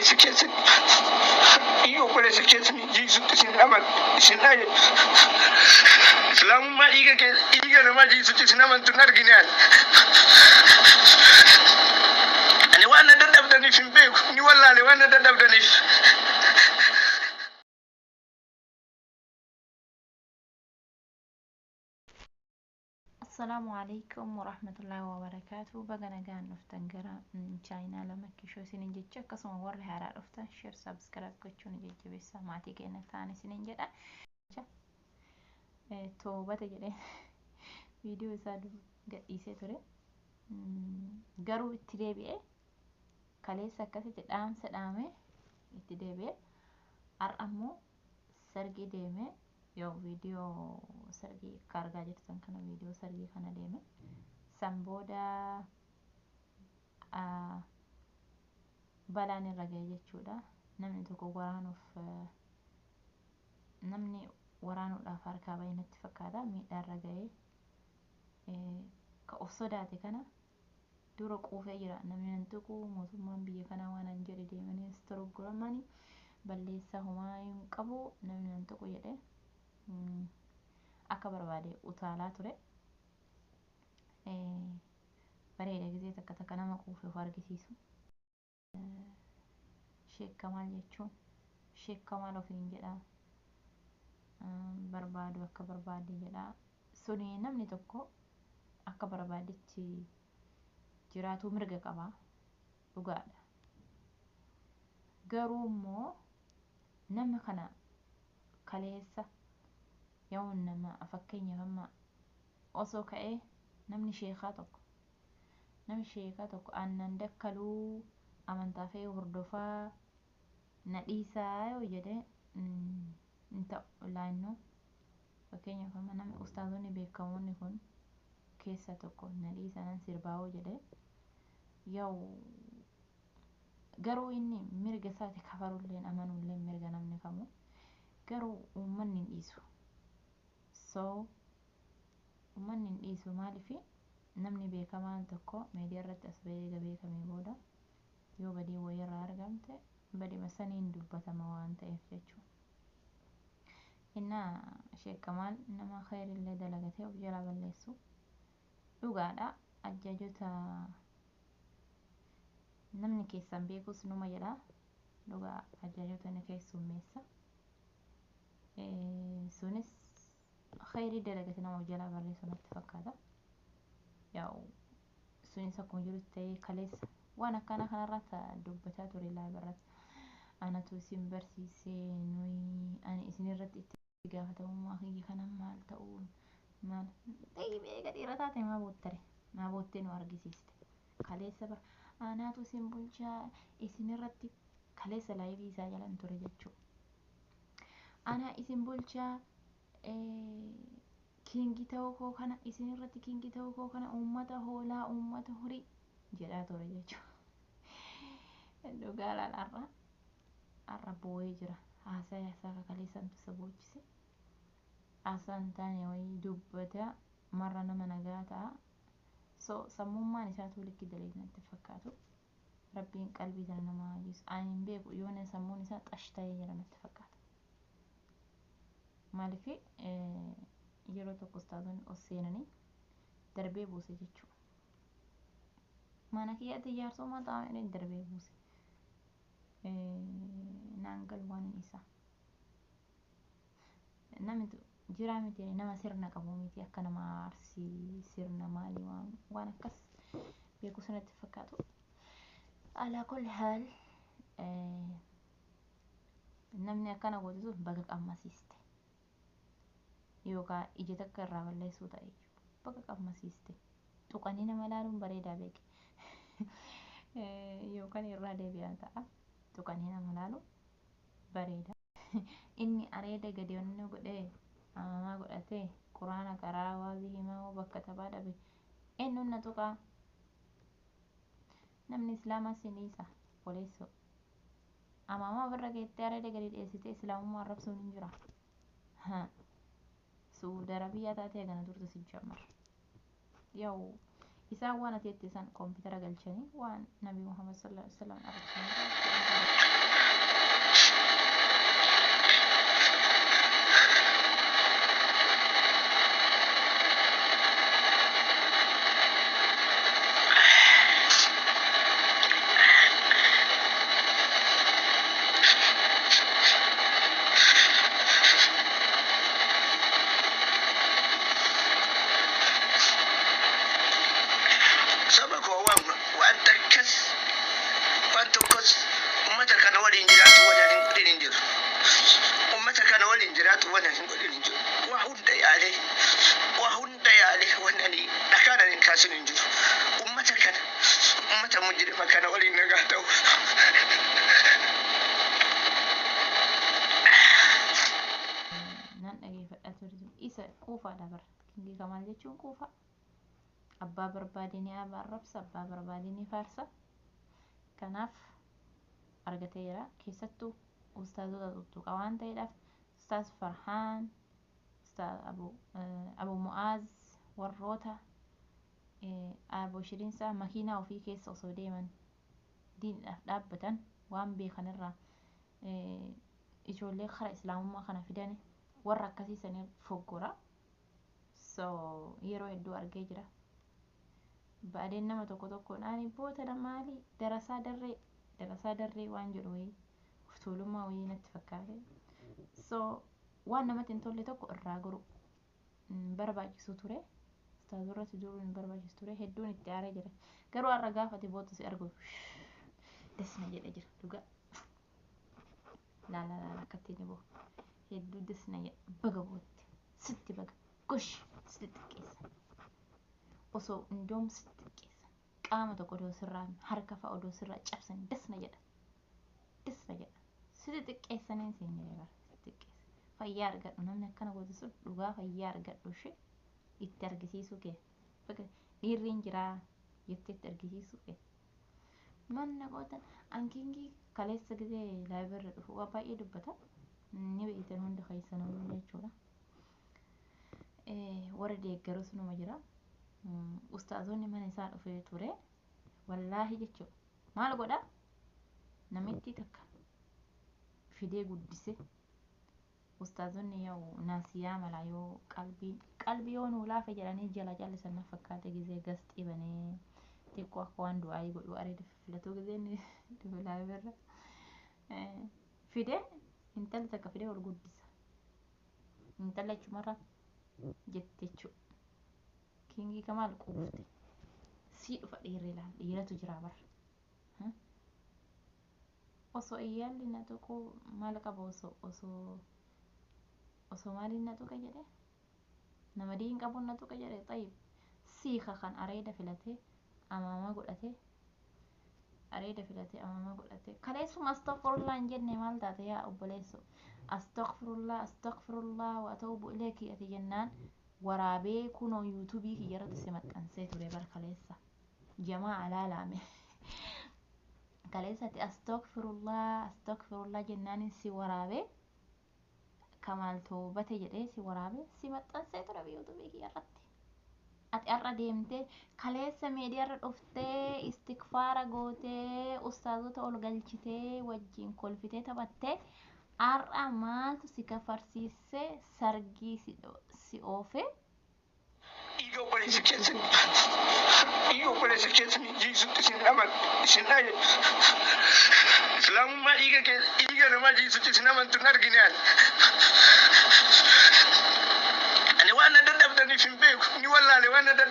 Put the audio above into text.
Obboleessa keessan dhiiga obboleessa keessanii jiisutti isin aman isin ajaja. Islaamummaa dhiiga kee dhiiga namaa jiisutti isin amantu hin argine ani. Ani waan na dadhabdaniif hin beeku ni wallaale waan na dadhabdaniif. Assalaamu alaikum warahmatullaahi wabarakaatu. Baga nagaan dhuftan gara chaayinaa lama kishoo isiniin jecha, akkasuma warri haaraa dhuftan share, subscribe gochuun jajjabeessaa, maatii keenya ta'an isiniin jedha. Toobate jedhee viidiyoo isaa gadhiisee ture. Garuu itti deebi'ee kaleessa akkasitti dhaamsa dhaamee itti deebi'ee har'a immoo sargii deemee, yoo viidiyoo sargii akka argaa jirtan kana, viidiyoo sargii kana deeme san booda balaan irra ga'e jechuudha. Namni tokko waraanuuf, namni waraanuudhaaf harkaa bahee natti fakkaata, miidhaa irra ga'ee ka of sodaate kana dura quufee jira. Namni nan tuqu, mootummaan biyya kanaa waan an jedhe deemanii as toroggoramanii balleessaa homaa hin qabu, namni nan tuqu jedhe akka barbaade utaalaa ture. Bareeda gisee takka takka nama quufe of argisiisu. Sheek Kamaal jechuun Sheek Kamaal ofiin jedha, barbaadu akka barbaade jedha. Suni namni tokko akka barbaadetti jiraatuu mirga qaba, dhugaadha. Garuu immoo nama kana kaleessa yoo nama, fakkeenyaaf amma osoo ka'ee namni sheekaa tokko, namni sheekaa tokko aannan dakkaluu amantaa fe'ee hordofaa na dhiisaa yoo jedhe hin ta'u laannoo. Fakkeenyaaf amma namni ustaazonni beekamoonni kun keessa tokko na dhiisa, nan sirbaa yoo jedhe, yaa'u garuu inni mirga isaati, kafarulleen amanuulleen mirga namni kamuu, garuu uummanni hin dhiisu. So uummanni hin dhiisu. Maaliif? Namni beekamaan tokko miidiyaa irratti as bahee eega beekamee booda yoo badii wayii irraa argamte badima saniin dubbatama waan ta'eef jechuudha. Innaa Sheek Kamaal nama kheyrillee dalagatee of jalaa balleessu dhugaadha. Ajjajota namni keessan beekus numa jedha, dhugaa ajjajota ni keessummeessa. Sunis kheyrii dalagate nama of jalaa balleessu natti fakkaata. Yaa'u sunis akkuma jirutti ta'ee, kaleessa waan akkana kanarratti dubbachaa ture live irratti. Anatu isin barsiisee, nuyi ani isin irratti itti gaafatamummaa kiyya kana maal ta'uun maal ta'ii beeka. Dhiira taate maa boottare, maa boottee nu argisiiste kaleessa? Bara anaatu isin bulchaa isin irratti, kaleessa live isaa jalan ture jechuudha. Ana isin bulchaa, king ta'uu koo kana, isin irratti king ta'uu koo kana, uummata hoolaa, uummata horii jedhaa ture jechuudha. Dhugaa laal, har'a har'a boo'ee jira. Haasaa isaa kakaleessantu isa boochise. Haasaa hin taane wayii dubbata, marra nama nagaa ta'a. So sammummaan isaatu likki daleet natti fakkaatu. Rabbiin qalbii tana nama hajjisu. Ani hin beeku, yoona sammuun isaa xash ta'ee jira natti fakkaata. Maaliif? Yeroo tokko ustaazonni ol seenanii darbee buuse jechuudha. Mana kiyyatti jaarsummaa taa'anii darbee buuse. Naan galu waan isaa. Namni jiraa miti, nama sirna qabu miti, akka nama Arsii sirna maalii waan akkas beeku sanatti fakkaatu. Alaa kulli haal, namni akkana goote sun baga qammasiiste. Yookaan ija takka irraa balleessuu ta'e baga qammasiiste. Tuqanii nama ilaaluun bareedaa beeki. Yookaan irraa deebi'aa ta'a. Tuqanii nama ilaaluun bareeda. Inni areeda gadi onnoo godhee amamaa godhatee quraana karaa waazii himaa bakka taphaa dhabe, eenyuun na tuqaa? Namni islaamaa si dhiisa, obboleessoo. Amaamaa ofirra keettee areeda gadi dheessitee islaamummaa arrabsuun hin jira. Suudi Arabiyaa taatee hagana turte si jammar. Yaa'u isaan waan ati jette san koompitara galchanii waan Nabi Muhammad sallallahu alaihi wasallam arrabsanii. Jiraatu waan ani hin godhin hin jiru. Waa hunda yaalee, waa hunda yaalee, waan ani dhakaan ani hin kaasin hin jiru. Ummata kana, ummata mujrima kana waliin nagaa ta'u. Nan dhageeffadha ture. Isa quufaadha bara. Kingii Kamaal jechuun quufa. Abbaa barbaade ni arrabsa, abbaa barbaade ni faarsa. Kanaaf argateera. Keessattuu ustaazota tuttuqa waan ta'eedhaaf, Ustaaz Farhaan, Ustaaz Abu Mu'aaz, warroota Abu Shiriinsaa makiinaa ofii keessa osoo deeman diinidhaaf dhaabbatan, waan beekanirraa ijoollee kara islaamummaa kana fidan, warra akkasii sanii foggora. So yeroo hedduu argee jira. Baadeen nama tokko tokkoon ani boota maali, darasaa darree, darasaa darree waan jedhu wayii, of tuulummaa wayii natti fakkaate. So waan namatti hin tolle tokko irraa goru barbaachisu ture. Ustaazurratti duruu hin barbaachisu ture. Hedduun itti aaree jira. Garuu har'a gaafate booda si argu dasna jedhe jira dhugaa. Laala laala, akkatti ni boo hedduu dasna jedha. Baga bootte, sitti baga, gosh, sitti xiqqeessa. Osoo indoom sitti xiqqeessa. Qaama tokko odoo sirraa, harka fa'a odoo sirraa cabsan dasna jedha. Dasna jedha. Sitti xiqqeessaniin siin jedhe bara, sitti xiqqeessa. Fayyaa argadhu, namni akkana goote sun dhugaa fayyaa argadhu, ishee itti argisiisuu kee. Baga dhiirri hin jiraa jettee itti argisiisuu kee. Manna gootan ankiingii kaleessa gisee laayibarra dhufu waa baay'ee dubbata. Ni beektan hunda keessanuu jechuudha. Warra deeggarus numa jira. Ustaazonni mana isaa dhufee ture. Wallaahi jechuudha. Maal godhaa? Namitti takka fidee guddise. Ustaazonni yoo naasiyaa mala, yoo qalbii qalbii yoo nuu laafe jedhanii jala callisan na fakkaate. Gisee gas xibanii xiqqoo akka waan du'aayii godhu areeda filatuu gisee inni dhufe laayibarra. Fidee intalli takka fidee ol guddisa. Intalli achumarra jette jechuudha. Kingii Kamaal quufte. Sii dhufa dhiirri, ilaala, dhiiratu jira bara. Osoo iyyaalli na tuquu maal qaba, osoo maaliin na tuqa jedhe, nama diin qabuun na tuqa jedhe. Xayyib, siika kan areeda filatee amaamaa godhatee, areeda filatee amaamaa godhatee kaleessuma astaghfirullah hin jenne. Maal taate yaa obboleesso? Astaghfirullah, astaghfirullah wa atuubu ilayki ati jennaan waraabee kunoo yuutuubii kiyyarratti si maxxansee ture bar kaleessa. Jamaa alaalaame kaleessatti astaghfirullah, astaghfirullah jennaanin si waraabee, Kamaal toobate jedhee si waraabee si maxxansee ture yuutuubii kiyyarratti. Ati har'a deemtee kaleessa miidiyaarra dhuftee istikfaara gootee, ustaazota ol galchitee wajjin kolfitee taphattee, har'a maaltu si kafarsiisee sargii si oofee? Dhiiga obboleessa keessanii, dhiiga obboleessa keessanii jiisutti isin amantu, isin dhaye. Islaamummaa dhiiga kee, dhiiga namaa jiisutti isin amantu hin argine ani. Ani waan na dadhabdaniif hin beeku, ni wallaale waan na dadhabdaniif.